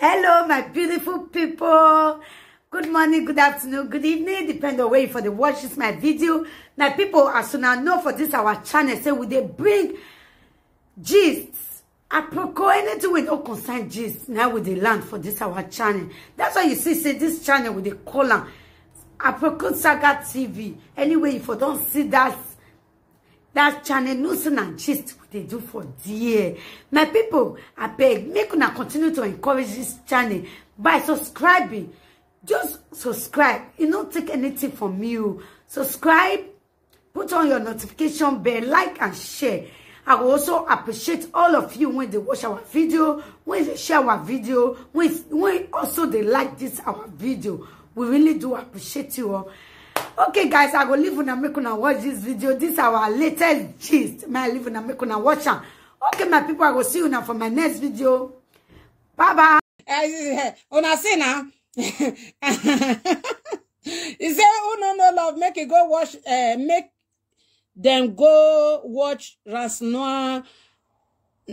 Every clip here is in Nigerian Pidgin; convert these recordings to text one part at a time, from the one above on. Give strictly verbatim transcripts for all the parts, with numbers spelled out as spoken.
Hello, my beautiful people. Good morning, good afternoon, good evening, depend on where you for the watch this my video. My people, as soon as know for this our channel, say we dey bring gist, apropos anything we don't concern gist. Now we dey land for this our channel. That's why you see, say this channel we dey call am Aproko Saga T V. Anyway, if you don't see that that channel, no sin and gist we dey do for there. My people, I beg, make una continue to encourage this channel by subscribing. Just subscribe. You don't take anything from you. Subscribe, put on your notification bell, like and share. I will also appreciate all of you when they watch our video, when they share our video, when, when also they like this our video. We really do appreciate you all. Okay, guys, I go leave una make una watch this video. This our latest gist. My leave una make una watch am. Okay, my people, I go see you now for my next video. Bye bye. Eh, una see now. He say, "Who no no love, make it go watch, uh, make them go watch Ras Noah,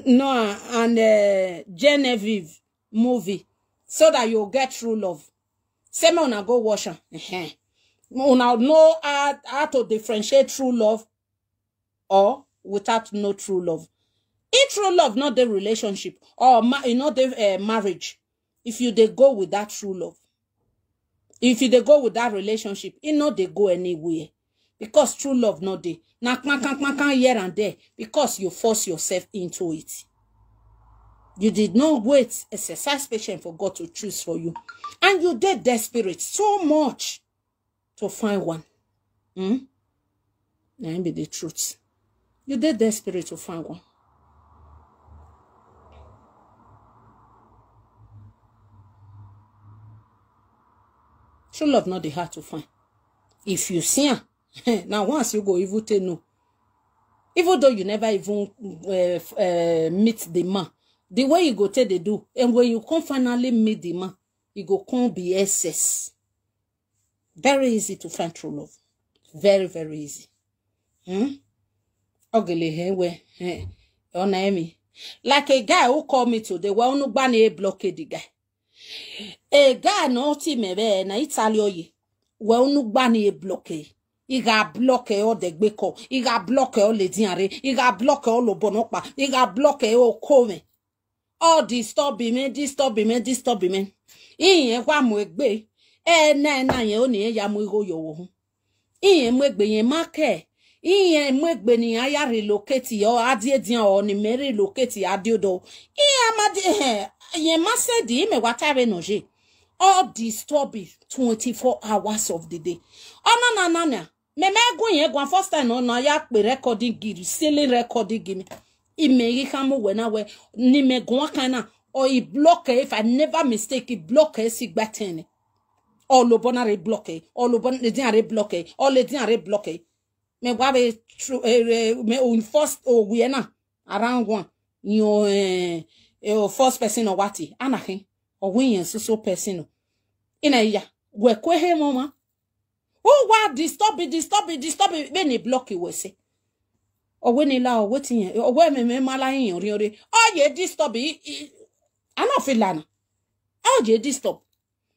Noah and uh, Genevieve movie so that you'll get true love." Say me una go watch am. Ehen. Una know how, how to differentiate true love or without no true love. If true love not the relationship or ma- e not the uh, marriage, if you dey go with that true love, if you dey go with that relationship, e no dey go anywhere because true love no dey. Na kpankan kpankan here and there because you force yourself into it. You did not wait, exercise patience for God to choose for you, and you dey desperate so much to find one. Hmm? Na im be the truth. You dey desperate to find one. True love not the hard to find. If you see am, now once you go even take no. Even though you never even uh, uh, meet the man, the way you go take the do, and when you come finally meet the man, you go come be S S. Very easy to find true love. Very, very easy. Hmm? Ogele he we he ona emi. Like a guy who called me today, well, no gbani a blockade the guy. A guy no ti me be na Italy oye. Well, no gbani a blockade. He got block all the gbeko. He got block all the diare. He got block all the bonopa. He got block all come. All disturbing me, disturbing me, disturbing me. Iye kwa mwegbe. E na na ye oni ya mu igo yo wo. Iye mwegbe ye make. Iye mwegbe ni aya relocate yo adie dian o ni me relocate adio do. Iye ma di eh ye ma se di me watare no je. All disturbing twenty-four hours of the day. Ona na na na. Me me gun ye gun first time no na ya pe recording giri, silly recording giri. I me yi kan mo we na we ni me gun kan na. Or he block if I never mistake, he block si gbatene. All obona re block, all obona le din are block, all le din are block. Me wa be true eh, eh, me un first o we na around one. You eh, eh o first person o wati. Anahin. O we yen so so person. Ina ya. We kwe he mo ma. Who wa disturb it, disturb it, disturb it? When he block it, we say. Or when he allow waiting, or when me me mala in your ori. Oh, ye disturb it. I not feel lana. Oh, ye disturb.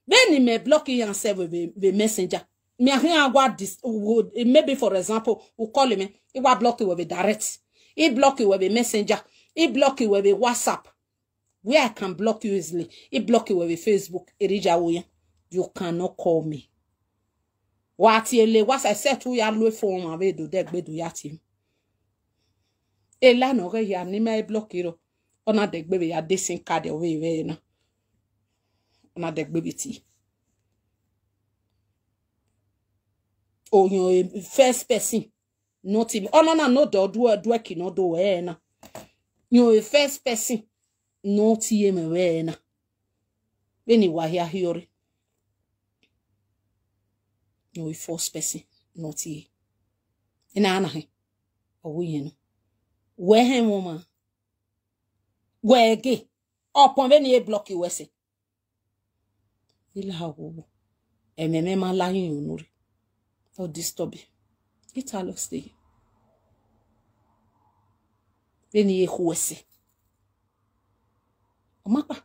When he may block it and say with the messenger. Me I think I got this. Maybe for example, we call him. He wa block it with a direct. He block it with a messenger. He block it with a WhatsApp. Where I can block you easily. He block you with Facebook. Erija Oyen. You cannot call me. Wati ele was I said to ya lo phone ma we do that be do yati. Ela no ge ya ni me block you. Ona de gbe ya desin card we we na. Ona de gbe biti. Oh, you first person. Not him. Oh no no no do do do ki no do we na. You first person. Not him we na. Beni wa ya hiori. No first person. Not he. Ina ana he. Owu yen. We he mo ma. We ge. Upon beni e block you we se. Ila wo. Ememe ma la yin onuri. O disturb. Italo stay. Beni e huese. Omapa.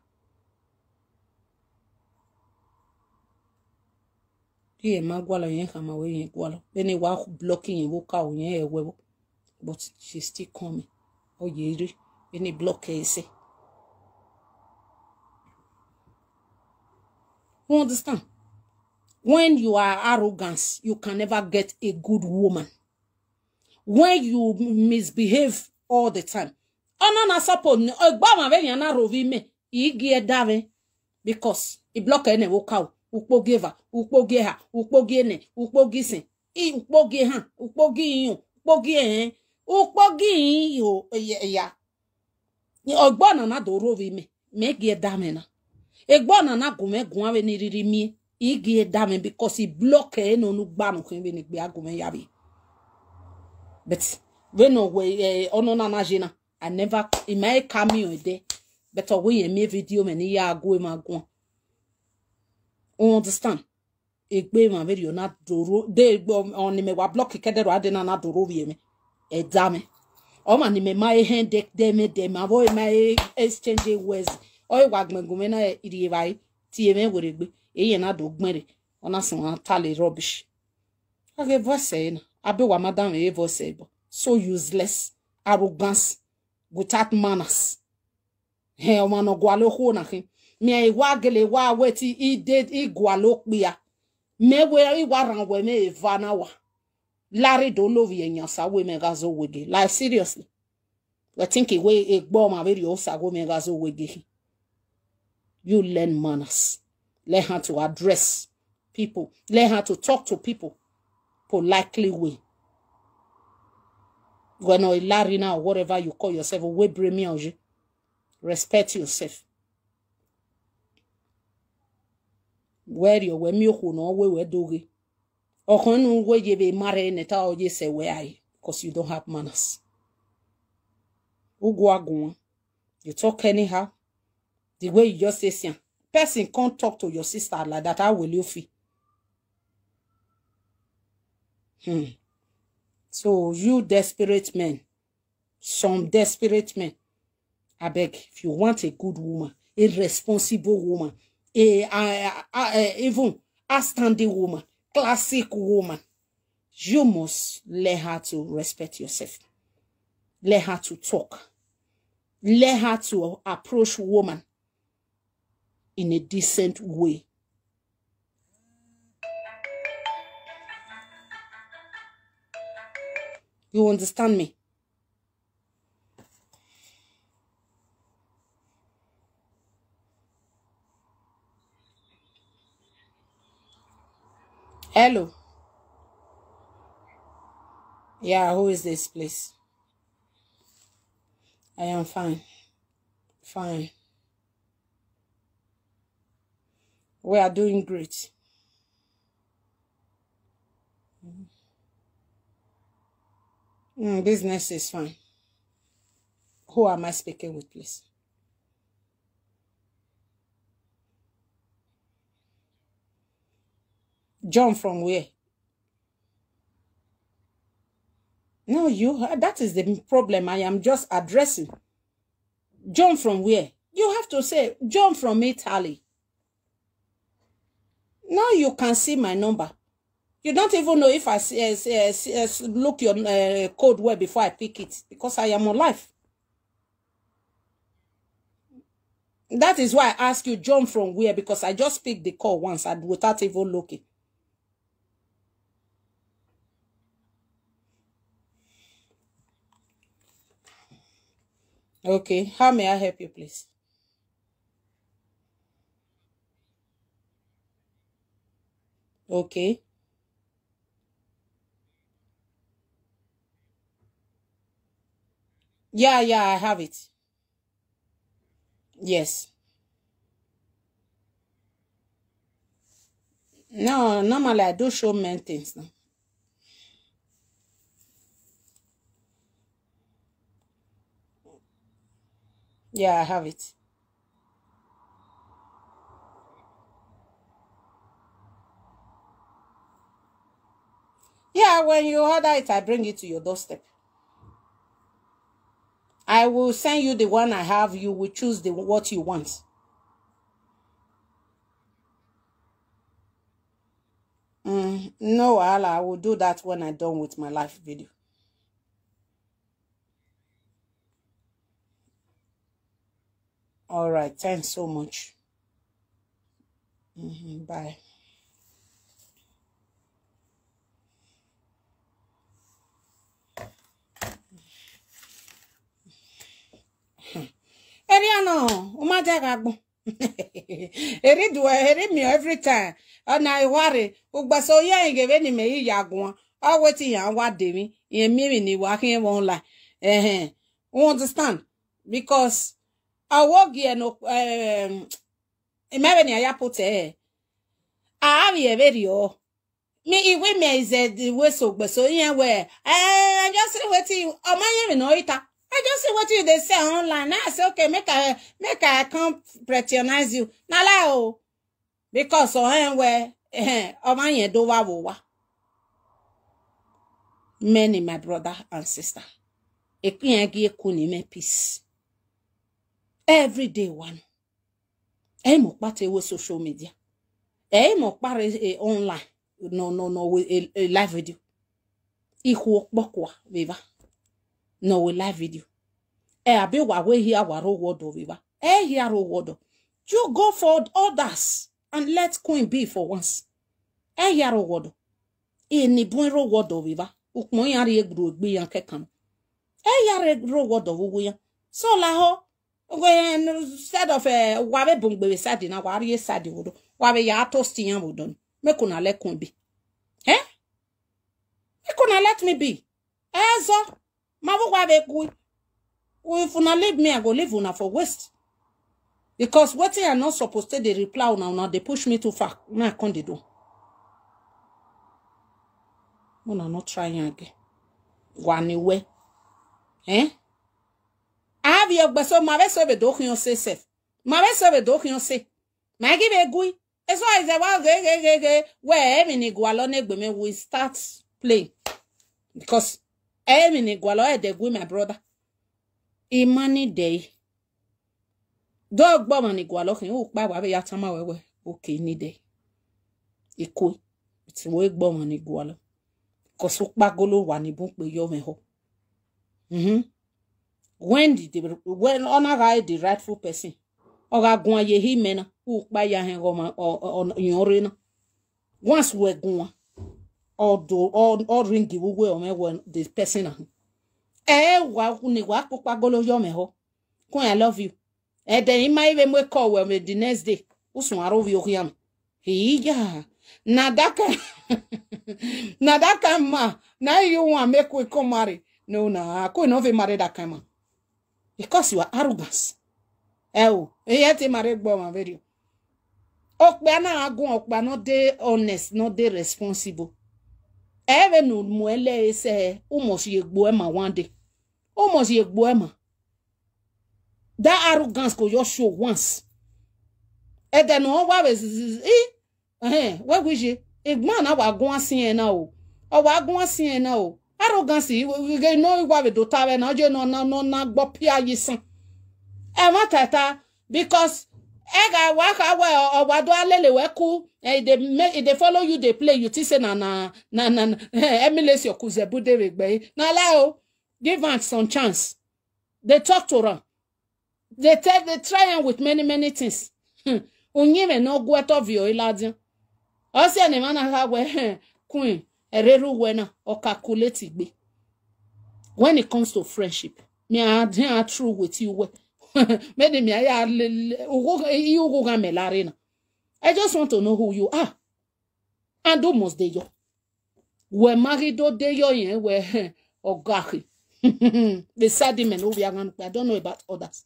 Ye ma gwala yen kama we yen gwala. Bene wa block yen wo ka o yen e we wo. But she still coming. Oh, ye re. Bene block e se. You understand? When you are arrogance, you can never get a good woman. When you misbehave all the time, ona na support ni ogba ma ve yan na rovi me. Igi e dave. Because e block ene wo ka o. Ukpo give her, ukpo give her, ukpo give ene, ukpo give sin. I ukpo give ha, ukpo give yin, ukpo give en. Ukpo give yin o, ya, ya. Ni ogbo na na do rovi me. Me gi e dame na. Egbo na na gume gun ave ni riri mi. I gi e dame because e block e no nu gba no ken ve ni gbe agume ya bi. But we no we, eh, ono na na jina. I never, in my cameo e de. But we ye me video me ni ya go e ma gun. You understand? Egbe ma very na doro. De gbo oni me wa block kede ro ade na na doro vi me. E dame. O ma ni me ma e hen de de me de ma vo ma e exchange words. O e wa gbengun me na e iri e vai. Ti e me were gbe. E ye na do gbere. Ona sun a tale rubbish. Age voice e na. Abe wa madam e voice e bo. So useless. Arrogance. Without manners. He, o ma no gwalo ho na hin. Mi e wa gele wa weti i de i gwalo kpia. Me we i wa ran we me e va na wa. Lari do lo vi e nyan sa we me ga zo wege. Like, seriously. We think e we e gbo ma very o sa go me ga zo wege. You learn manners. Learn how to address people. Learn how to talk to people politely way. When or Larina or whatever you call yourself, we bring me on you. Respect yourself. Where you we mi no we we doge. Or can we ye be marry neta or ye say where I because you don't have manners. Ugwa gun. You talk anyhow. The way you just say, "Sian, person can't talk to your sister like that. How will you feel?" Hmm. So you desperate men, some desperate men, I beg, if you want a good woman, a responsible woman, a, a, a, a even outstanding woman, classic woman, you must learn how to respect yourself. Learn how to talk. Learn how to approach woman in a decent way. You understand me? Hello. Yeah, who is this, please? I am fine. Fine. We are doing great. Mm, business is fine. Who am I speaking with, please? John from where? No, you, that is the problem I am just addressing. John from where? You have to say, "John from Italy." Now you can see my number. You don't even know if I see, uh, see, uh, see, uh, look your uh, code well before I pick it because I am on live. That is why I ask you, "John from where?" Because I just picked the call once and without even looking. Okay, how may I help you, please? Okay. Yeah, yeah, I have it. Yes. No, normally I do show men things now. Yeah, I have it. Yeah, when you order it, I bring it to your doorstep. I will send you the one I have. You will choose the what you want. No wahala, I will do that when I done with my live video. All right, thanks so much. Mhm, bye. Eriano, umaja gagbo. Eri do, eri mi every time. Ona iware, ugbaso ya ngeve ni me ya gwan. All wetin ya wa de mi, ye mi ni wa kin won lie. Eh, you understand? Because I work here no, um, imagine I put eh. I have a video. Me, if we me is eh, the way so, but so yeah, where eh, I just say wetin, oh my, you know it. I just say wetin you dey say online. Now I say, okay, make I, make I come patronize you. Na lie o. Because oh, eh, where eh, oh my, you do wa wo wa. Many, my brother and sister. Ekun yẹn gi ekun ni me peace. Every day one. Ẹ mọ̀ pa te wo social media. Ẹ mọ̀ pa re eh, online. No, no, no, we a, a live video. Ihu okpokwa viva. No, we live video. Ẹ abi wa we here wa ro word o viva. Ẹ here ro word o. You go for others and let Queen be for once. Ẹ here ro word o. Ini bun ro word o viva. Ukmo yan ri egburu egbe yan kekan. Ẹ here ro word o wo yan. So la ho. Instead of eh, wa be bungbe be sadi na wa ri sadi wodo. Wa be ya toast yan wodo. Make una let Queen be. Eh? Make una let me be. Eh, so, ma wo wa be good. If una leave me, I go leave una for waste. Because wetin I not supposed to dey reply una, una dey push me too far. Now I come dey do. Una not try am again. Wa ni we. Eh? I have your gbeso, ma be so be do kin say self. Ma be so be do kin say. Ma give a gui. Eso is a wa ge ge ge ge. Where emi ni gwalo ne gbe me we start playing. Because emi ni gwalo e de gui, my brother. Imani day. Do gbo ma ni gwalo kin u pa wa be ya tan ma we we. Okay, ni day. Iko. Ti we gbo ma ni gwalo. Because u pa golo wa ni bun pe yo me ho. Mhm. When did the, when honor guy the rightful person? Oga gun aye hi mena, u pa ya hen go ma o o yon re na. Once we gun, or do or or ring the way o me when the person na. Eh, wa ku ni wa pupa golo yo me ho. Kun, I love you. And then he might even wake up well the next day. Usun aro vi ohiam. He ya. Na that kind, na that kind man. Now you want make we come marry. No, na, I could not even marry that kind man. Because you are arrogance. Eh, oh, eh, yet him marry go my video. Okpa na agun, okpa no dey honest, no dey responsible. Even no muele say, who must ye go ma one day? Who must ye go ma? That arrogance go just show once. And then no wa be eh, eh, where we je? Igman na wa gun asin e na o. O wa gun asin e na o. Arrogance, we, we, we no wa be do ta we na je no na no na gbo pia yisan. E ma tata because e ga wa ka we o wa do alele we ku. E dey make, e dey follow you, dey play, you think say na na na na, na eh, emulate your kuzebu dey we gbe. Na lie o. Give am some chance. They talk to am. They tell, they try am with many, many things. Hmm. Unyime no gweto vio iladian. Ose ni mana ha we, eh, queen, ereru we na, o calculate igbe. When it comes to friendship, me I dey true with you we. Me dey me I ya le, le, ugo, you go ga me la re na. I just want to know who you are. And who must dey your. We married do dey your yen we, eh, ogahi. The sad men who we are gonna, I don't know about others.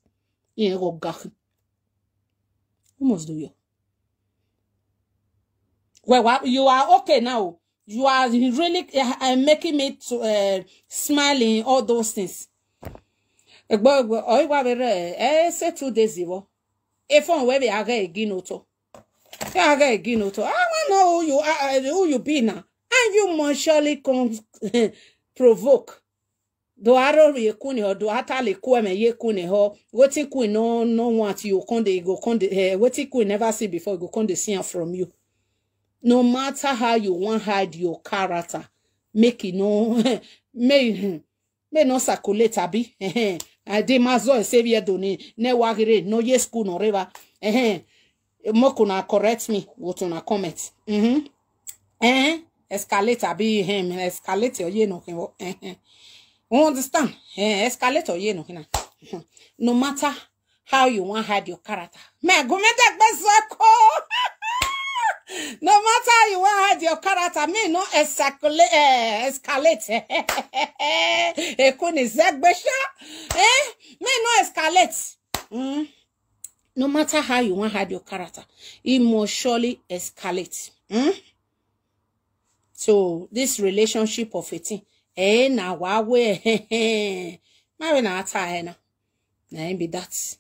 Yen ogahi. Who must do you? Well, well, you are okay now. You are really uh, uh, making me to uh, smiling, all those things. Egbo, egbo, oh, you are very, eh, say two days ago. If on where we are again, no to. You are again, no to. I want to know who you are, uh, who you be now. And you must surely come provoke. Do aro ye kuni ho, do atale ku me ye kuni ho. Wetin queen no no want you come dey go come dey. Eh, wetin queen never see before go come dey see am from you. No matter how you wan hide your character, make e no make make no circulate abi. I dey mazo e save here doni ne wagire no ye school no reva. Make una correct me with una comment. Mm-hmm. Eh, escalate abi him escalate your ye no. You understand? Eh, escalate your ye no. No matter how you wan hide your character. Me go me take back zoko. No matter how you wan hide your character, me no escalate, eh, escalate. Ekuni zegbesha. Eh, me no escalate. Mm. No matter how you wan hide your character, it must surely escalate. Mm? So this relationship of eighteen, eh, na wa we, my we na ata eh na. Na him be that.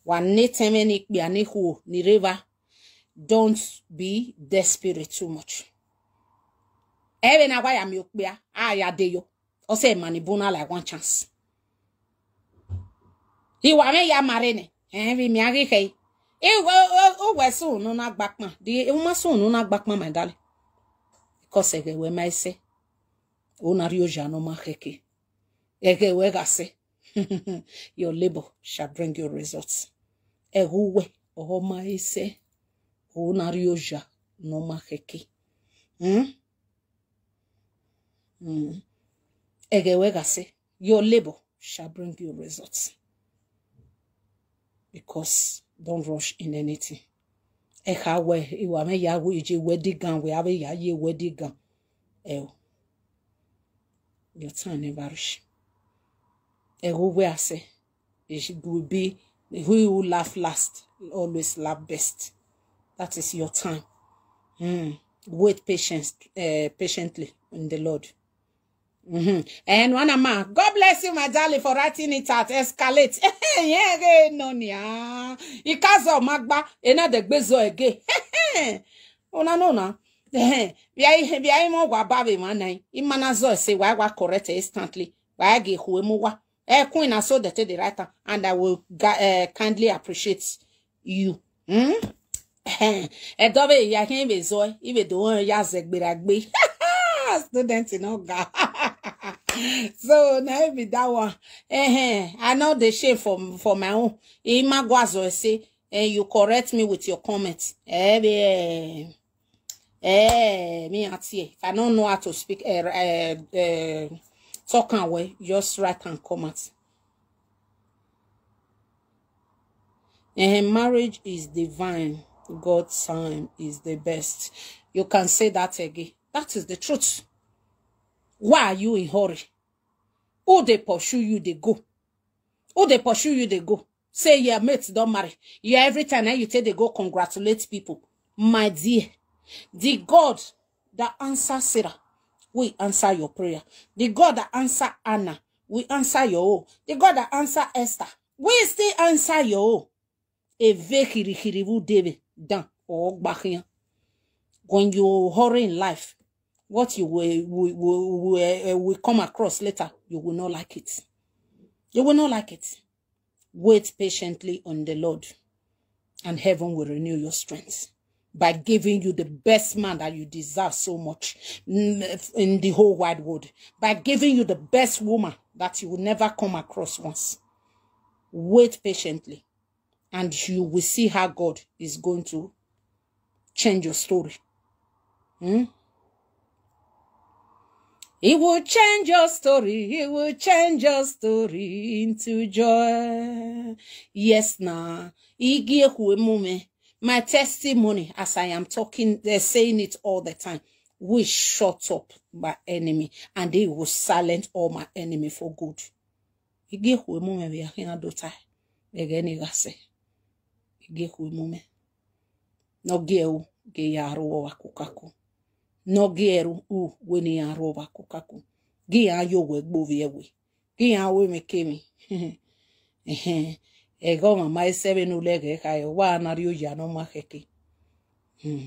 Wa ne teme ni kpia ni huo ni river. Don't be desperate too much. Ebe na wa ya mi okpia, a ya de yo. O se mani buna like one chance. Iwa me ya marene. Eh, bi mi agi kei. Iwa o we su no na gbakma. Di e ma su no na gbakma, my darling. Because e we my se. O na ri oja no ma keke. E we ga se. Your labor shall bring you results. E we o ma ise. O na ri oja no ma keke. Hmm? Mm. E we ga se, your labor shall bring you results. Because don't rush in anything. E ka we, iwa me ya we je wedding gown, we have ya ye wedding gown. Eh, your time never reach. E we I say, it will be who who laugh last, always laugh best. That is your time. Mm. Wait patience, uh, patiently in the Lord. Mm-hmm. And one man, God bless you, my darling, for writing it out. Escalate. Yeah, no, nia. Ikazo magba, ena de gbezo ege. Una no na. Bia ihe bia imo gwa babe man nai. Imana zo se wa wa correct instantly. Wa ge huemu wa. Eh, Queen, I saw that the right time, and I will uh, kindly appreciate you. Hmm? Edobe ya him be zoe, even the one ya zegberagbe. Student in Oga. So now be that one. Eh, I know the shame for for my own. Imagwazo say, and you correct me with your comments. Eh, be, eh, me at here. If I don't know how to speak, eh, eh, eh, talk and way, just write and comment. And marriage is divine. God's time is the best. You can say that again. That is the truth. Why are you in hurry? Who they pursue you, they go. Who they pursue you, they go. Say your mates don't marry. You every time now you take they go congratulate people. My dear, the God that answer Sarah will answer your prayer. The God that answer Anna will answer your own. The God that answer Esther will still answer your own. A vekiri kiribu debe dan or bakian. When you hurry in life, what you will, will, will, will, uh, will come across later, you will not like it. You will not like it. Wait patiently on the Lord, and heaven will renew your strength by giving you the best man that you deserve so much in the whole wide world, by giving you the best woman that you will never come across once. Wait patiently, and you will see how God is going to change your story. Hmm? He will change your story. He will change your story into joy. Yes, now. Igi ehu emume. My testimony, as I am talking, they're saying it all the time. We shut up my enemy, and they will silence all my enemy for good. Igi ehu emume we ahin adota. Ege ni gase. Igi ehu emume. No gi eu ge ya ro wa kukaku. No gi eru u we ni ya ro wa kukaku. Gi ya yo we gbo vi ewe. Gi ya we me kemi. Ehe. Ego mama ese we no lege ka yo wa na ri oya no ma keke. Hmm.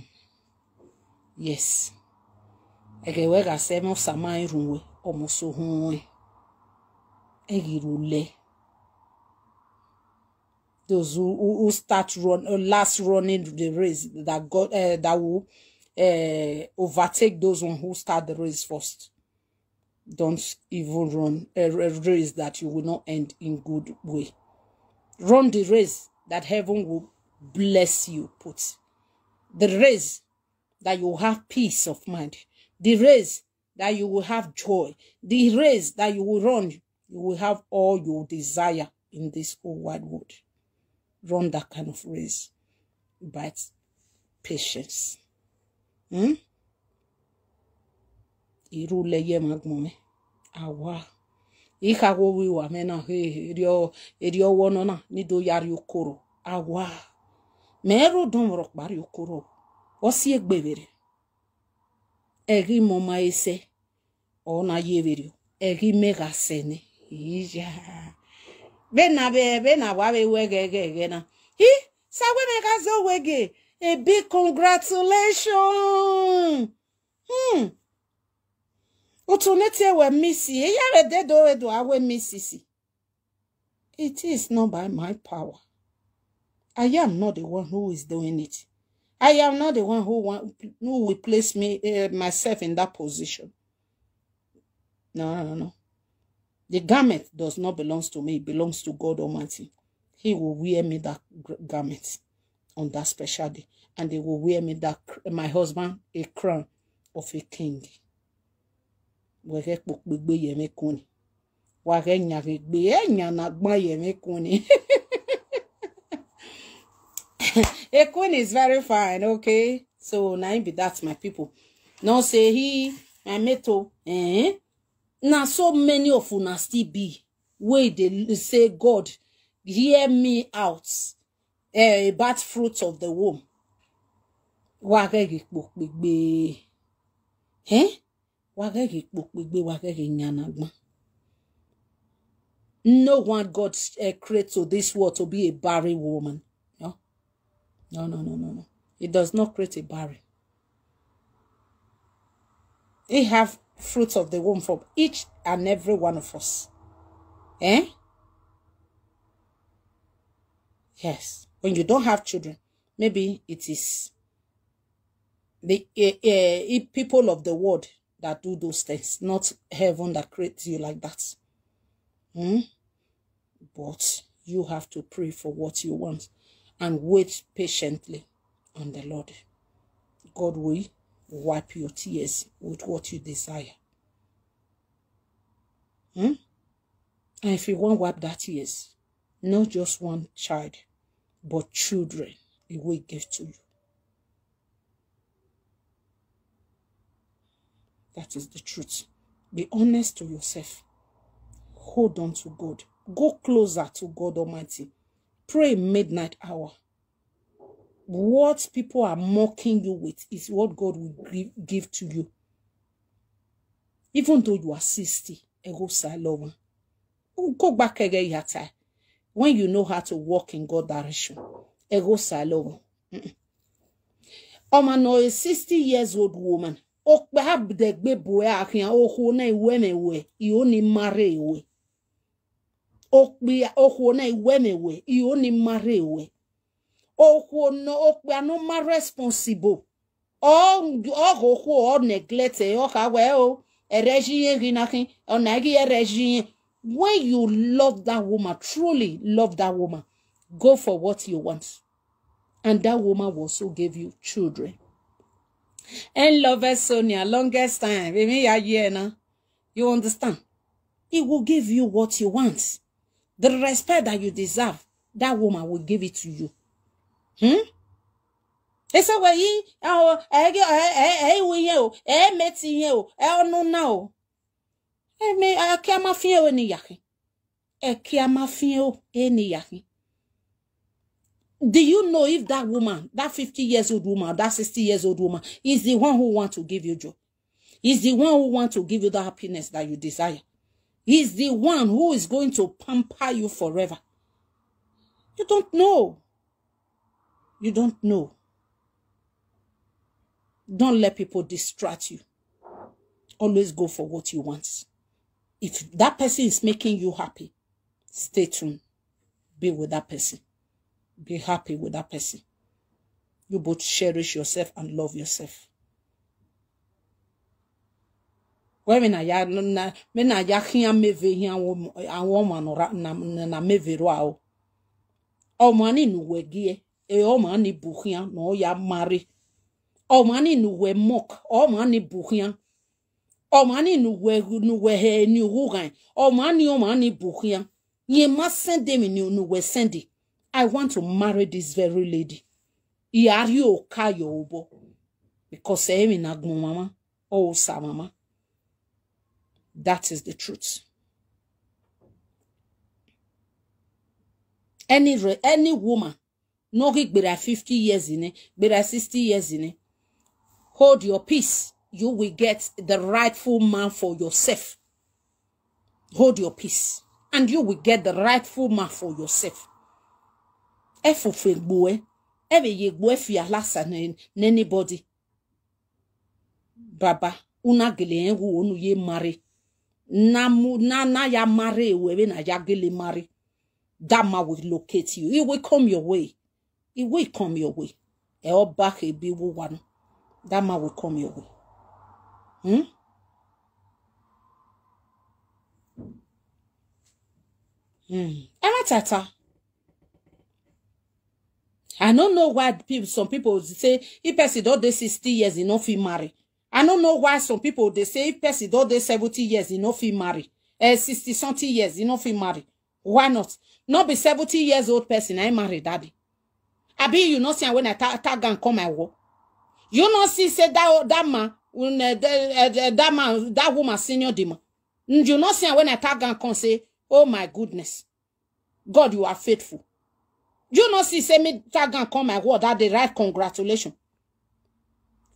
Yes. Ege we ga se mo sama irun we, omo so hun we. Egi ru le. Those who, who, who start run, uh, last running the race that God, uh, that will, uh, overtake those one who start the race first. Don't even run a race that you will not end in good way. Run the race that heaven will bless you, put. The race that you have peace of mind. The race that you will have joy. The race that you will run, you will have all you desire in this whole wide world. Run that kind of race. But patience. Hmm? Iru leye magmome. Awa. Ika wo wi wa me na he erio erio wono na ni do yari okoro. Awa. Me ro don ro pari okoro. Osi egbevere. Egi mo ma ese. Ona ye video. Egi mega sene. Iya. Be na be be na wa be wege ge ge na. Hi. Sawe mega zo wege. A big congratulations. Hmm. Utunete we misi. Eya we dedo we do awe misi si. It is not by my power. I am not the one who is doing it. I am not the one who want, who will place me uh, myself in that position. No, no, no, no. The garment does not belong to me. It belongs to God Almighty. He will wear me that garment on that special day, and they will wear me that my husband a crown of a king. Wege kpokpegbe yeme kuni. Wage nyage gbe e nyana gba yeme kuni. A queen is very fine, okay? So now be that, my people. No say he my meto eh. Now so many of una still be wey dey say God hear me out eh, about fruit of the womb. Wage kpokpegbe. Eh? Wage kpokpegbe, wage nyanagba. No one God uh, create to this world to be a barren woman. No, no, no, no, no, no. It does not create a barren. He have fruits of the womb from each and every one of us. Eh? Yes. When you don't have children, maybe it is the uh, uh, people of the world that do those things, not heaven that creates you like that. Hmm? But you have to pray for what you want and wait patiently on the Lord. God will wipe your tears with what you desire. Hmm? And if you want wipe that tears, not just one child, but children, He will give to you. That is the truth. Be honest to yourself. Hold on to God. Go closer to God Almighty. Pray midnight hour. What people are mocking you with is what God will give to you. Even though you are sixty, ego saloma. Go back again yata. When you know how to walk in God direction, ego saloma. Oma no a sixty years old woman. Okpa degbe boy ahian oho na iwe me we. I only marry we. Okpa oho na iwe me we. I only marry we. Oho no okpa no ma responsible. Ọ ọgụkwụ ọ neglect ọ ka wee o ereji ihe gị n'aka ọ na gị ereji ihe. When you love that woman, truly love that woman, go for what you want, and that woman will also give you children. And love Sonia longest time, maybe a year now. You understand? He will give you what you want, the respect that you deserve. That woman will give it to you. Hmm? Ese we yi o ege e e wi ye o e meti ye o e onu na o. E me a ki ama fi o ni yakin. E ki ama fi o e ni yakin. Do you know if that woman, that fifty years old woman, that sixty years old woman, is the one who want to give you joy? Is the one who want to give you the happiness that you desire? Is the one who is going to pamper you forever? You don't know. You don't know. Don't let people distract you. Always go for what you want. If that person is making you happy, stay tuned. Be with that person. Be happy with that person. You both cherish yourself and love yourself. Where me na ya na me na ya hian me ve hian wo awon ma no ra na na me ve ro a o. O ma ni nu we gie. E o ma ni bu hian no ya marry. O ma ni nu we mock. O ma ni bu hian. O ma ni nu we nu we he ni hu gan. O ma ni o ma ni bu hian. Ye ma send me ni nu we send. I want to marry this very lady. I are you ka yo obo. Because e mi na gbon mama. O sa mama. That is the truth. Any re- any woman no gi gbera fifty years in it, gbera sixty years in it. Hold your peace. You will get the rightful man for yourself. Hold your peace. And you will get the rightful man for yourself. Efufe gboe. Ebe ye gboe fi alasa ne anybody. Baba, una gele en wu onu ye marry. Na mu na na ya marry we we na ya gele marry. That man will locate you. He will come your way. He will come your way. E o back e bi wu wanu. That man will come your way. Hmm? Hmm. Emma Tata. I don't know why people, some people say if person don dey sixty years, he no fit marry. I don't know why some people they say if person don dey seventy years, he no fit marry. Eh, sixty something years, he no fit marry. Why not? Not be seventy years old person, I marry daddy. Abi you no see am when I ta- tag and come my work. You no see say that that man, un, eh, the- eh, the- that man, that woman senior the man. You no see am when I tag and come say, oh my goodness, God, you are faithful. You no see say me tag and come my work that they write congratulations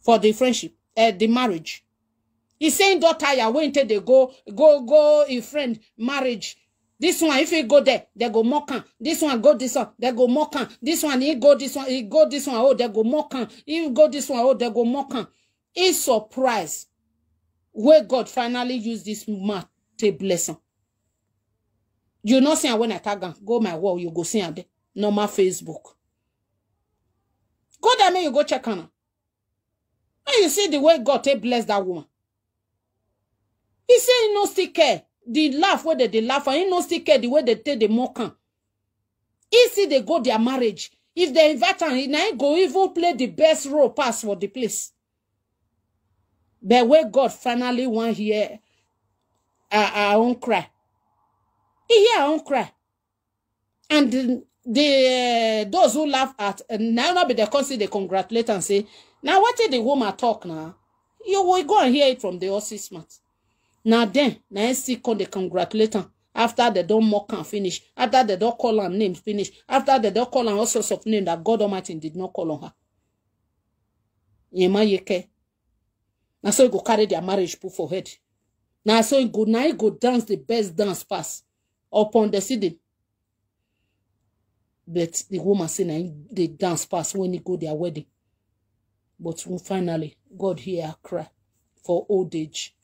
for the friendship, uh, the marriage. He saying daughter ya when they go go go a friend marriage. This one, if he go there, they go mock am. This one go this one, they go mock am. This one, he go this one, he go this one. Oh, they go mock am. He go this one. Oh, they go mock am. He surprised where God finally used this man to bless him. You no see am when I tag am. Go my wall, you go see am there. Normal Facebook. Go there, make you go check am. And you see the way God take bless that woman. He say he no still care. The laugh where they, they laugh and he no still care the way they take the mock am. He see they go their marriage. If they invite am, he na him go even play the best role pass for the place. But where God finally wan hear our, our own cry. He hear our own cry. And the, the uh, those who laugh at uh, now not be the council they congratulate and say, now what did the woman talk now? You will go and hear it from the horse's mouth. Now then, now I see come they congratulate am after they don't mock and finish, after they don't call her name finish, after they don't call her all sorts of names that God Almighty did not call on her. Yema yeke. Now so you go carry their marriage put for head. Now so you go now you go dance the best dance pass upon the city. But the woman say na him dey dance pass when he go their wedding. But finally, God hear her cry for old age,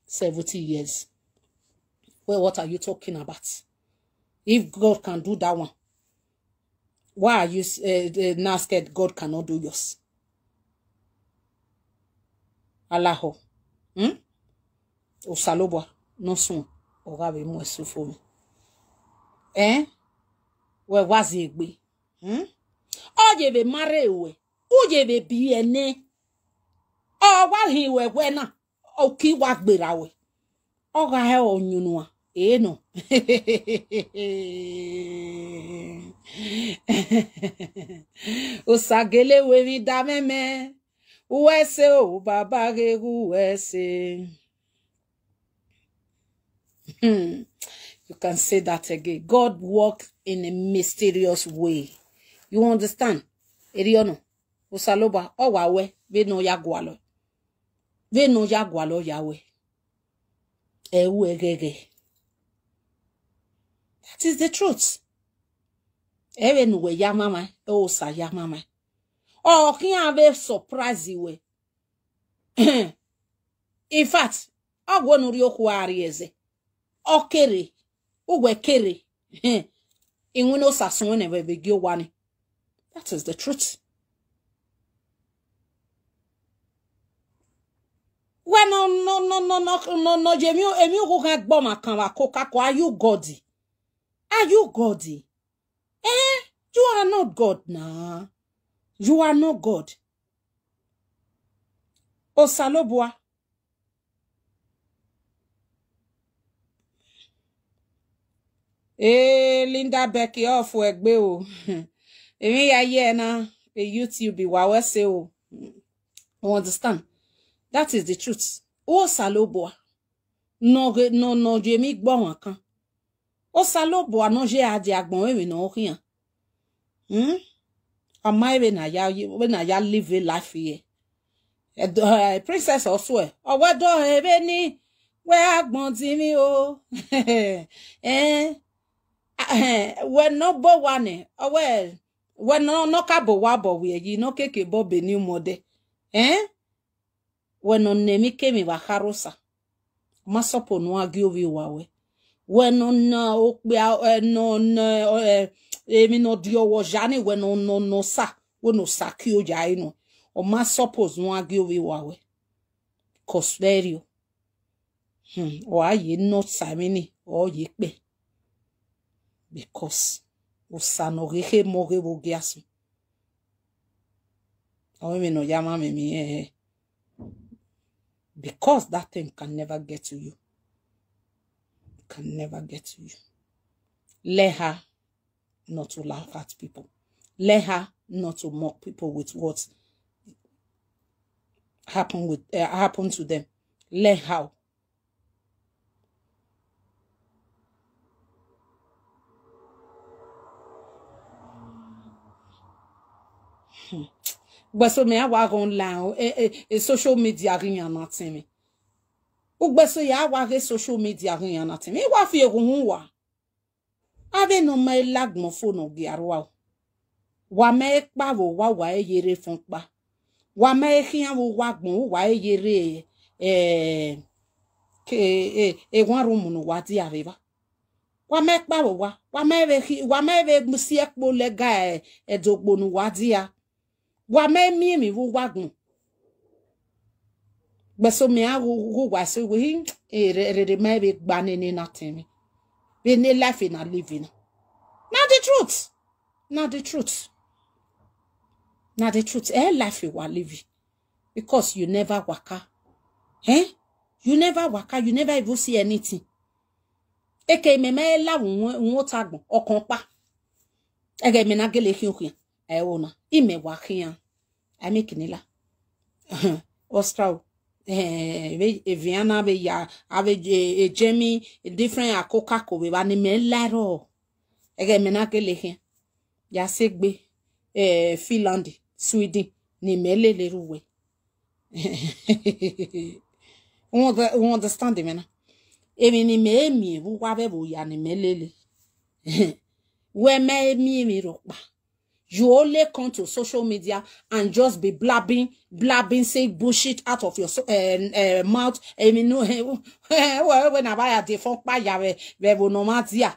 seventy years. Well, what are you talking about? If God can do that one, why are you uh, now scared God cannot do yours? Alaho. Hmm? Osalobwa, no sun. Oga be mo esu for me. Eh? We wazi egbe. Hmm? Oye be mare we. Uye be biene. O wa hi we we na. Oki wa gbera we. Oga he onyunua. Eh no. Osagele we mi da meme. Uwese o baba ge uwese. Hmm. You can say that again. God works in a mysterious way. You understand? Eriono. Usaloba. Owa we. Ve no ya gwalo. Ve no ya gwalo ya we. Ewu egege. That is the truth. Ewe nuwe ya mama. Ewo sa ya mama. Oh, can I be surprised we? In fact, I go no rio kuari eze. Okere. Uwe kere. Inwino sasun ne we begio wani. That is the truth. When No, no, no, no, no, no, no, Jamie, Emi Ogogan Gboma Kanwa Coca Cola. Are you God? Are you God? Eh? You are not God now. You are not God. Osalobua. Hey, Linda Becky, off we gbe o. Emi ya ye na, a YouTube wa we se o. You understand? That is the truth. Osalobua. No, no, no, Jamie Gboma Kan. Osalobua no je ade agbon we no kiyan. Hmm? Am I when I ya, when I ya live a life here? Eh, do- eh, Princess Oswe. Owe do ebe ni we agbon ti mi o. Eh? Eh, we no bo wa ne. Owe, we no, no ka bo wa bo we yi no keke bo be ni mode. Eh? We no ne mi ke mi wa harosa. Ma sopo no agi ovi wa we. We no na okpe a, eh, no na, eh, emi no di owo jani we no, no, no sa. We no sa ki o ja ino. O ma suppose no agi ovi wa we. Cause very o. Hmm. O aye no sa mi ni. O ye pe. Because o sa no ge he mo ge wo ge asu. O mi no ya ma mi mi eh. Because that thing can never get to you. Can never get to you. Let her not to laugh at people. Let her not to mock people with what happened with uh, happened to them. Let her. Hmm. But so me I walk online, eh, eh, eh, social media ring and nothing me. Ugbe so ya wa ge social media rin yana timi. Wa fi egun hun wa. Ave no ma elagbon fo no gi arwa o. Wa ma epa wo wa wa eyere fon pa. Wa ma ehian wo wa gbon wo wa eyere eh ke eh e wan rumu no wa di aveva. Wa ma epa wo wa. Wa ma eve hi wa ma eve musi ekpo lega e edogbo no wa di a. Wa ma emi emi wo wa gbon. But so me I who who was so we eh, re re re my big banning in nothing. We need life in a living. Not the truth. Not the truth. Not the truth. Eh, life you are living. Because you never waka. Eh? You never waka. You never even see anything. Eke me me la won won tagbon okan pa. Ege me na gele hin hin. E wo na. Ime wa hin. Ami kinila. Austral. Eh, ve- eh, Vienna be ya ave eh, eh, Jamie eh, different akokako be ba ni me la ro. Ege me na gele hin. Ya segbe eh Finland, Sweden ni me le le ruwe. Who understand me na? Emi ni me emi e wu wa ve bo ya ni me lele. Where me emi emi ro pa. You only come to social media and just be blabbing, blabbing, say bullshit out of your so- uh, uh, mouth. Emi no, when I buy a defunct pa ya ve ve bo no ma dia.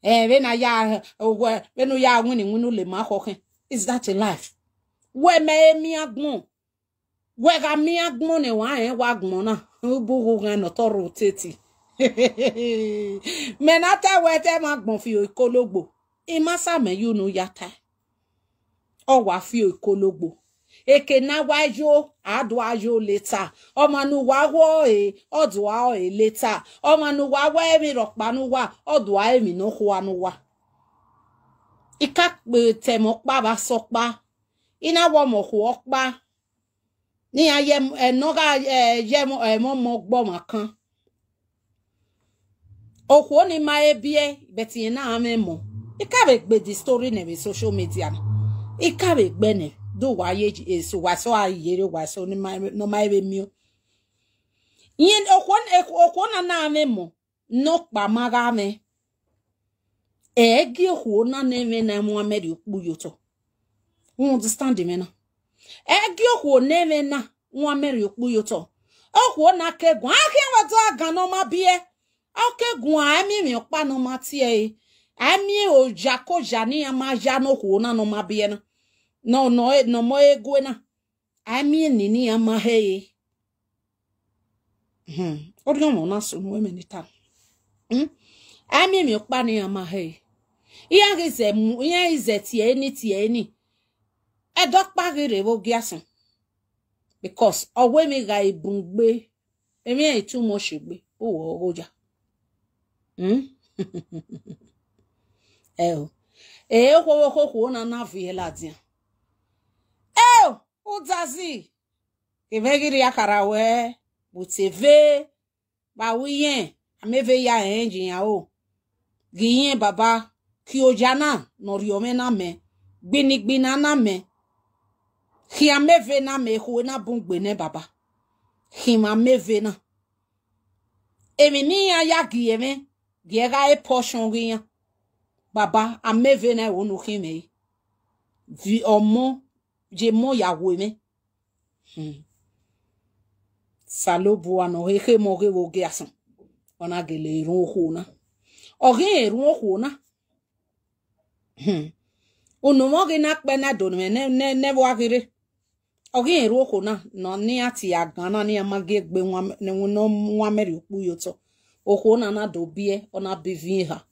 Eh, when I ya, uh, when you ya winning, when you le ma hoken. Is that a life? Where me emi agbon? Wega mi agbon ne wa en wa gbon na. Ubu gu gan no to rotate. Me na te we te ma gbon fi o ikologbo. I ma sa me you no ya ta. O wa fi o ikologbo. Eke na wa yo, adu ayo later. O ma nu wa wo e, o du a o e later. O ma nu wa we mi ro pa nu wa, o du a emi no ho anu wa. Ika pe te mo pa ba so pa. Ina wo mo ho pa. Ni a ye eh, no ga eh, ye mo eh, mo mo gbo ma kan. Okwo ni ma e bi e, but ye na ame mo. I ka be gbe the story ne be social media na. I ka be gbe ne. Do wa ye e so wa so a ye re wa so ni ma no ma e be mi o. Yin okwo okwo na na ame mo. No pa ma ga me. E gi okwo na ne me na mo ame ri okpu yo to. You understand me na? E gi okwo ne me na mo ame ri okpu yo to. Okwo na ke gun a ke wa do aga no ma bi e. A ke gun a mi mi pa no ma ti e. A mi o ja ko ja ni a ma ja no okwo na no ma bi e na. No no e no mo e gwe na. A mi ni ni a ma he e. Hmm. Ori ọmọ na so nu eme ni ta. Hmm. Ami mi okpa ni ama he. Iya ge ze mu, iya ize ti eni ti eni. Edo pa gere wo gi asan. Because owe mi ga ibungbe. Emi e too much gbe. O wo oja. Hmm? Eh o. E ho ho ho na na vi ela dia. Eh o, udazi. Kevegiri akara we. Buteve. Ba wi yen. Ameve ya engineer o. Gi yen baba. Ki oja na no ri ome na me. Gbini gbina na me. Ki ameve na me ho na bungbe ne baba. Ki ma meve na. Emi mi ya ya gi eme. Gi ega e portion gi ya. Baba ameve na e wo nu ki me. Vi omo. Je mo ya wo eme. Hmm. Salobu ano he he mo ge wo ge asan. Ona gele irun oho na. Oge irun oho na. Hmm. Unu mo ge na pe na do me ne ne ne wa gere. Oge irun oho na no ni ati agan na ni ama ge gbe wa ne no wa meri opu yo to. Oho na na do bie ona bi vi ha.